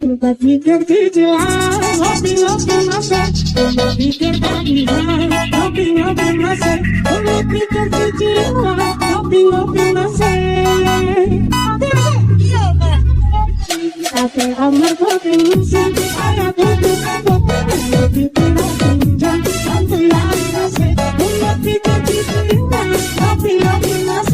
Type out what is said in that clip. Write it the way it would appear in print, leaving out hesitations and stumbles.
Pikir dijual, hobi masuk. Pikir tagihan, hobi masuk. Pikir dijual, hobi masuk. Ate amar kopi musik, ayah tutup kopi. Pikir pinjam, santai masuk. Pikir dijual, hobi masuk.